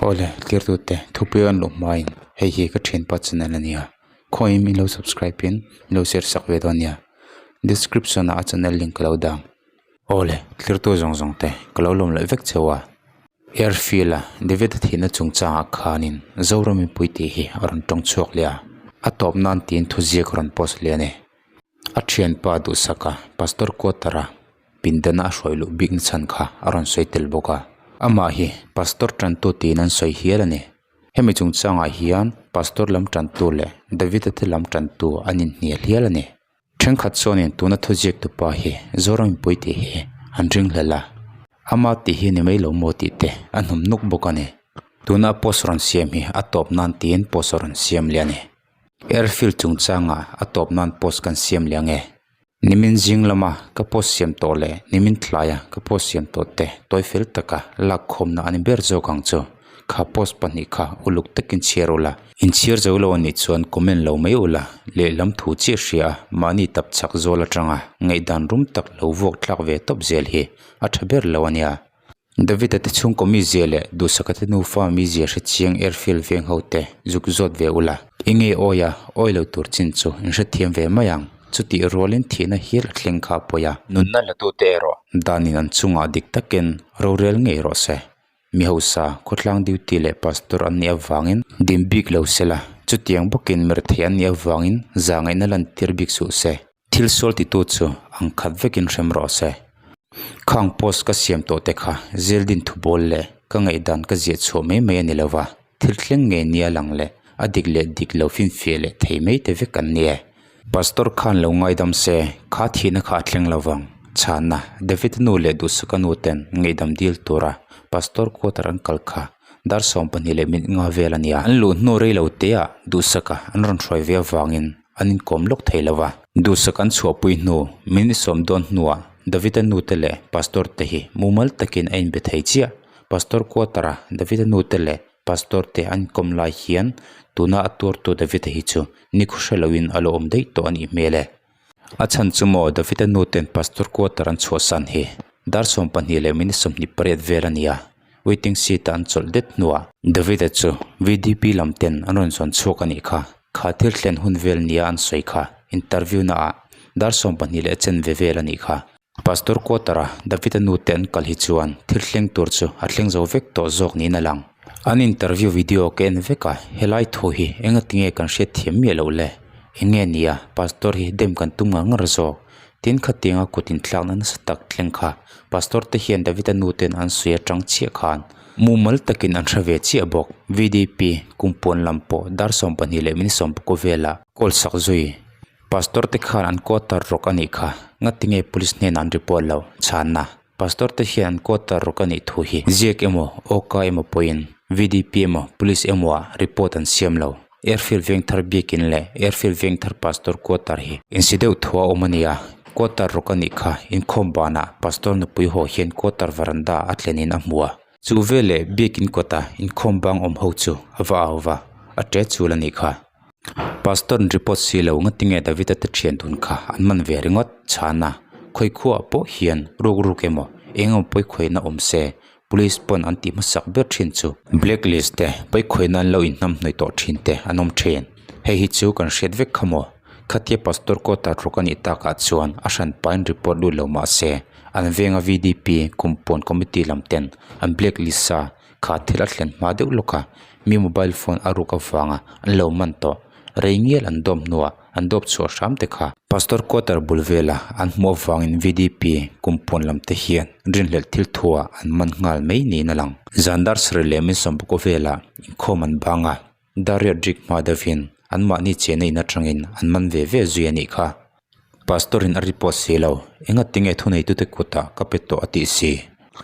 Awle tirtute thupui an luh hmain hei hi ka thianpa channel a nia khawihin min lo subscribe in min lo share sak ve dawn nia description ah a channel link ka lo dang awle tirtu zawng zawng te ka lo lawm leh vek cheu a airfield a David a thihna chungchangah khanin Zoram mipui tih hi a rawn tawng chhuak leh a a tawp nan tiin thuziak a rawn post leh a ni. A thianpa duhsaka pastor quarter a pindana a hruai luh bik na chhan kha a rawn sawi tel bawk a amah hi pastor tantu tiin an sawi hial a ni hemi chungchangah hian pastor lam tantu leh David a te lam tantu an inhnial hial a ni thenkhat chuanin tuna thuziak tupa hi Zoram mipui tih hi an ring hlel a ama tih hi ni mai lo maw tih te a hnawm nuk bawk a ni tuna post rawn siam hi a tawp nan tiin post a rawn siam leh a ni. Airfield chungchangah a tawp nan post kan siam leh ang e. Nimin zing lama ka post siam tawh leh nimin tlaia ka post siam tawh te tawi fel taka lak khawmna a ni ber zawk ang chu. Kha post pahnih kha uluk takin chhiar ula. Inchhiar zo lo a nih chuan comment lo mai ula, lehlam thu chiah hria a mahni tap chak zawl atanga ngaihdan rum tak lo vuak thlak ve tawp zel hi a tha ber lo a nia. David-a te chhungkaw mizia leh Duhsaka te nufa mizia hre chiang airfield veng ho te zuk zawt ve ula. Enge awi a, awi lo tur chin chu in hrethiam ve mai ang. Chutih rualin thihna hial a thleng kha a pawi a. Nunna la tute erawh danin an chungah dik takin rorel ngei rawh se. Mi hausa, khawtlang duty leh pastor an nih avangin dim bik lo sela, chutiang bawkin mirethei an nih avangin zahngaihna lantir bik suh se. Thil sual titu chu ang khat vekin hrem rawh se. Khang post ka siam tawh te kha zeldin thubawl leh ka ngaihdan ka ziah chhuah mai mai a ni lo va, thil thleng ngei nia lang leh a dik leh dik lo finfiah leh thei mai te vek an ni e. Pastor khan lo ngaidam se, kha thihna kha a thleng lo vang. Chhanna, David nu leh Duhsaka nu ten ngaihdam dil tura Pastor quarter an kal kha dar 25 vel a nia. An luh hnu rei lo teah Duhsaka an rawn hruai ve avangin an inkawm lawk thei lo va. Duhsak an chhuahpui hnu min sawm dawn hnuah David-a nute leh Pastor te hi mumal takin a inbe thei chiah. Pastor quarter-a David-a nute leh Pastor te an inkawm lai hian tuna a tuartu David-a hi chu nikhaw hre loin a lo awm daih tawh a nih hmel e. A chhan chu maw David-a nuten Pastor quarter an chhuahsan hi dar 22:28 vel a ni a, waiting seat-a an chawlh det hnuah David-a chu VDP lam ten an rawn zawn chhuak a nih kha. Kha thil thlen hun vel nia an sawi kha interview na ah dar 12 leh chen ve vel a nih kha. Pastor quarter a David-a nu te an kal hi chuan thil thleng tur chu a thleng zo vek tawh zawk niin a lang. An interview video ka en vek a, helai thu hi enga tinge kan hriat thiam miah loh le? Enge nia pastor hi dem kan tum ngar ngar zawk? Tin khatianga kut inthlakna nasa tak thleng kha pastor te hian David-a nu ten an sawi atang chiah khan Mumal takin an hre ve chiah bawk. VDP, Kumpuan lam pawh dar 22:40 velah call sak zui. Pastor te khan an quarter rawk a nih kha. Ngatinge police hnenah an report lo? Chhanna, Pastor te hian an quarter rawk a nih thu hi ziak emaw, awka emaw pawhin VDP emaw, police emaw ah report an siam lo. Airfield Vengthar biakin leh Airfield Vengthar Pastor quarter hi insi deuh thu a awm a nia. Quarter rawk a nih kha inkhawm banah Pastor nupui haw hian quarter veranda a thlenin a hmu a. Chu veleh biakin kawta inkhawm bang awm ho chu a va au va, a ṭe chul a nih kha. Pastor in report si lo ngatinge David-a te ṭhian dun kha an man ve ringawt chhana khawikhuaah pawh hian ruk ruk emaw eng emaw pawikhawihna awm se Police pawn an tih hmasak ber thin chu blacklist te pawikhawihna an lo inhnam hnawih tawh thin te an awm thin. Hei hi chu kan hriat vek kha maw? Khatia pastor quarter rawk a nih takah chuan a hran pain report lut lo mah se an venga VDP kum pawn committee lam ten an blacklist a kha thil a thlen hma deuh lawk a mi mobile phone a ruk avanga an lo man tawh rei ngial an dawm hnuah an dawp chhuah hram te kha. Pastor quarter bul vela an hmuh avangin VDP kum pawn lam te hian rinhlelh thil thuah an man nghal mai niin a lang. Zan dar sarih leh min sawmpakua velah inkhawm an bang a, Dariat Rik hma deuhin anmahni chena in atangin an man ve ve zui a nih kha. Pastor in a report si lo, engatinge thuneitute kutah ka pe tawh a tih si.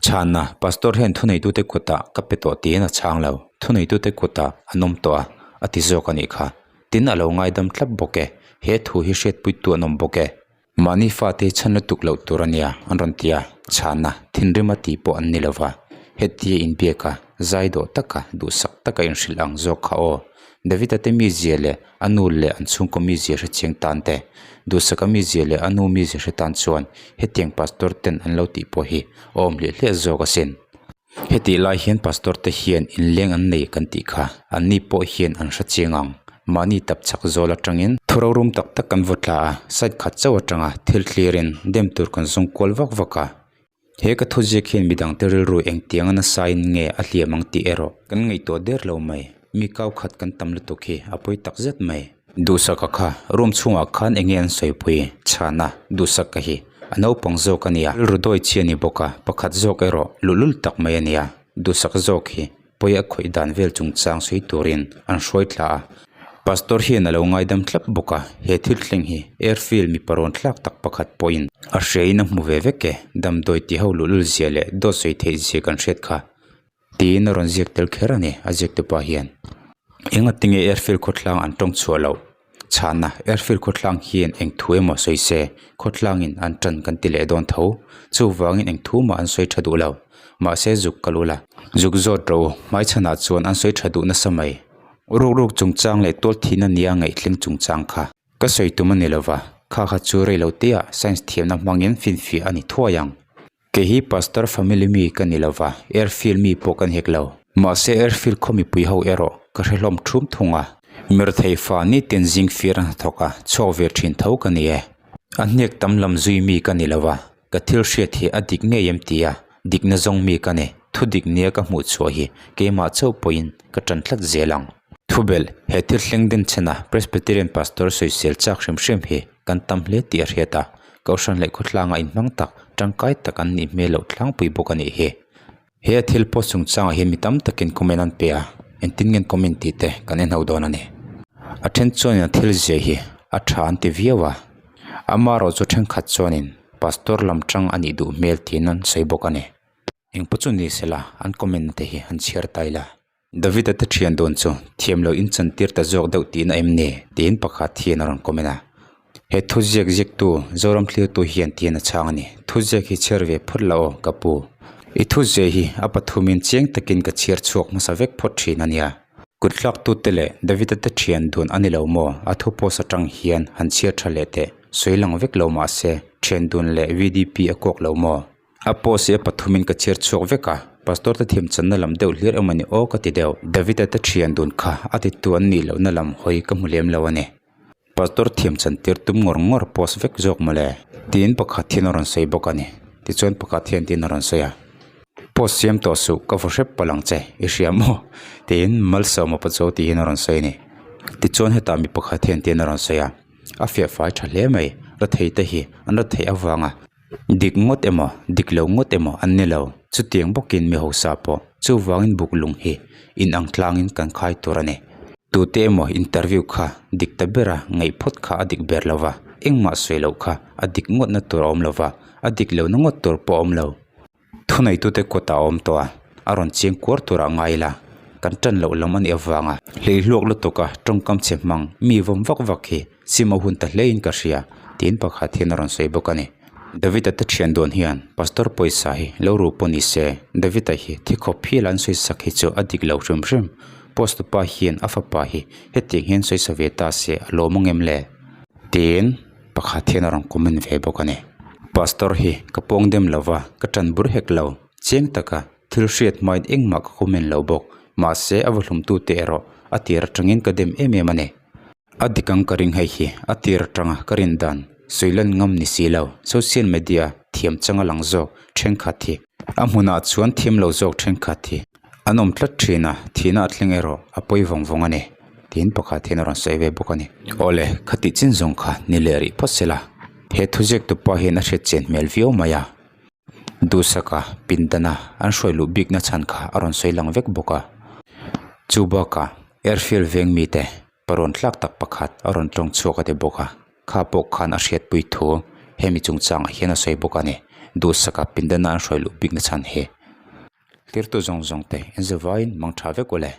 Chhanna, Pastor hian thuneitute kutah ka pe tawh tiin a chhang lo, thuneitute kutah an awm tawh a, a ti zawk a nih kha. Tin a lo ngaidam thlap bawk e, he thu hi hriatpuitu an awm bawk e. Mahni fate hi chhan lutuk loh tur a nia an rawn ti a, chhana thinrim a tih pawh an ni lo va, hetia inbiak a, zai dawh taka, duhsak taka inhrilh ang zawk kha aw. David-a te mizia leh a nu leh an chhungkaw mizia hrechiang tan te, duhsaka mizia leh a nu mizia hre tan chuan hetiang pastor ten an lo tih pawh hi a awm hliah hliah zawk asin. Hetih lai hian pastor te hian inleng an nei kan tih kha anni pawh hian an hre chiang ang. Mahni tap chak zawl atangin thu rorum tak tak kan vaw tla a, side khat chauh atanga thil thlirin dem tur kan zawng kual vak vak a. He ka thuziak hian midangte rilru engtianga nasain nge a hliam ang tih erawh kan ngaihtuah der lo mai. Mi kau khat kan tam lutuk hi a pawi tak zet mai. Duhsaka kha room chhungah khan enge an sawipui chhana Duhsaka hi a naupang zawk a nia, rilru dawi chi a ni bawk a, pakhat zawk erawh luhlul tak mai a nia. Duhsak zawk hi pawi a khawih dan vel chungchang sawi turin an hruai thla a, Pastor hian a lo ngaidam thlap bawk a, he thil thleng hi airfield mipa rawn thlak tak pakhat pawhin a hriain a hmu ve vek e, damdawi ti ho luhlul zia leh dawt sawi theih zia kan hriat kha. Tiin a rawn ziak tel kher a ni, a ziak tupa hian. Engati nge airfield khawthlang an tawng chhuah loh? Chhana, Airfield khawthlang hian eng thu emaw sawi se, khawthlangin an tan kan ti leh dawn tho. Chuvangin eng thu mah an sawi tha duh lo. Mahse zuk kal ula. Zuk zawt rawh u, hmaichhanah chuan an sawi tha duh nasa mai. Ruk ruk chungchang leh tual thihna nia ngaihthleng chungchang kha. Ka sawi tum a ni lova, kha kha chu rei lo teah science thiamna hmangin finfiah a ni thuai ang. Kei hi Pastor family mi ka ni lova, Airfield mi pawh ka ni hek lo. Mahse Airfield khaw mipui ho erawh ka hre hlawm thum thung a. Mirthei fa nitin zing fir a hnathawk a, chhuak ve thin tho ka ni e. A hniak tam lam zui mi ka ni lova, ka thil hriat hi a dik ngei em ti a, dikna zawng mi ka ni. Thu dik nia ka hmuh chhuah hi keimah chauh pawhin ka tan tlat zel ang. Thubelh, he thil thleng den chhena Presbyterian Pastor sawisel chak hrim hrim hi kan tam hle tih a hriat a. Kohhran leh khawtlanga inhmang tak, tangkai tak an nih hmel loh tlangpui bawk a nih hi. He a thil post chungchangah hian mi tam takin comment an pe a, engtin nge an comment tih te kan en ho dawn a ni. A then chuanin a thil zia hi a tha an ti viau a, amaherawh chu thenkhat chuanin pastor lam tang a nih duh hmel tiin an sawi bawk a ni. Engpawh chu ni sela an comment te hi an chhiar ta ila. David-a te thian dawn chu thiam lo in chantir ta zawk deuh tihna em ni? tiin pakhat hian a rawn comment a. He thuziak ziaktu Zoram thlirtu hian tiin a chhang a ni. Thuziak hi chhiar ve phawt la aw ka pu. I thuziah hi a pathumin chiang takin ka chhiar chhuak hmasa vek phawt thin a nia. Kut thlaktute leh David-a te thian dun a ni lo maw? A thu post atang hian han chhiar tha leh teh. Sawi lang vek lo mahse thian dun leh VDP a kawk lo maw? A post hi a pathumin ka chhiar chhuak vek a, pastor te thiam channa lam deuh hlir emaw ni aw ka ti deuh. David-a te thian dun kha a titu an nih lohna lam hawi ka hmu lem lo a ni. Pastor thiam chan tir tum ngawr ngawr post vek zawk mawle. Tiin pakhat hian a rawn sawi bawk a ni. Tichuan pakhat hian tiin a rawn sawi a, Post siam tawh suh ka vaw hrep palh ang che, i hria maw? Tiin Malsawma Pachuau tih hian a rawn sawi a ni. Tichuan hetah mi pakhat hian tiin a rawn sawi a, A fiah fai tha hle mai, rathei te hi an rathei avanga Dik ngawt emaw, dik lo ngawt emaw an ni lo. Chutiang bawkin mi hausa pawh chuvangin buk lung hi inang tlangin kan khai tur a ni. Tute emaw interview kha dik ta bera ngaih phawt kha a dik ber lo va, engmah sawi loh kha a dik ngawtna tur a awm lo va, a dik lohna ngawt tur pawh a awm lo. Thuneitute kutah a awm tawh a, a rawn chiang kuar turah ngai ila, kan tan loh lam a nih avanga hleihluak lutuka tawngkam chhe hmang mi vawm vak vak hi sim a hun ta hlein ka hria tiin pakhat hian a rawn sawi bawk a ni. David-a te thian dawn hian Pastor pawisa hi lo ru pawh ni se, David-a hi thi khawp hial an sawi sak hi chu a dik lo hrim hrim. Post tupa hian a fapa hi hetiang hian sawi sa ve ta se a lawm ang em le? Tiin. Pakhat hian a rawn comment ve bawk a ni. Pastor hi ka pawng dem lo va, ka tan bur hek lo. Chiang taka thil hriat hmain engmah ka comment lo bawk. Mahse a vahlumtute erawh a tir atangin ka dem em em a ni. A dik ang ka ring hei hi a tir atanga ka rin dan sawi lan ngam ni si lo. Social media thiam changa lang zawk thenkhat hi a hmunah chuan thiam lo zawk thenkhat hi An awm tlat thin a, thihna a thleng erawh a pawi vawng vawng a ni, tiin pakhat hian a rawn sawi ve bawk a ni. Awle, khatih chin zawng kha ni leh rih phawt sela, he thuziak tupa hian a hriat chian hmel viau mai a. Duhsaka pindana an hruai luh bikna chhan kha a rawn sawi lang vek bawk a. Chu bakah airfield veng mite parawn tlak tak pakhat a rawn tawng chhuak a ti bawk a, kha pawh khan a hriatpui thu hemi chungchangah hian a sawi bawk a ni. Duhsaka pindana an hruai luh bikna chhan hi. Tirtu zawng zawng te in zavaiin mang tha vek ule.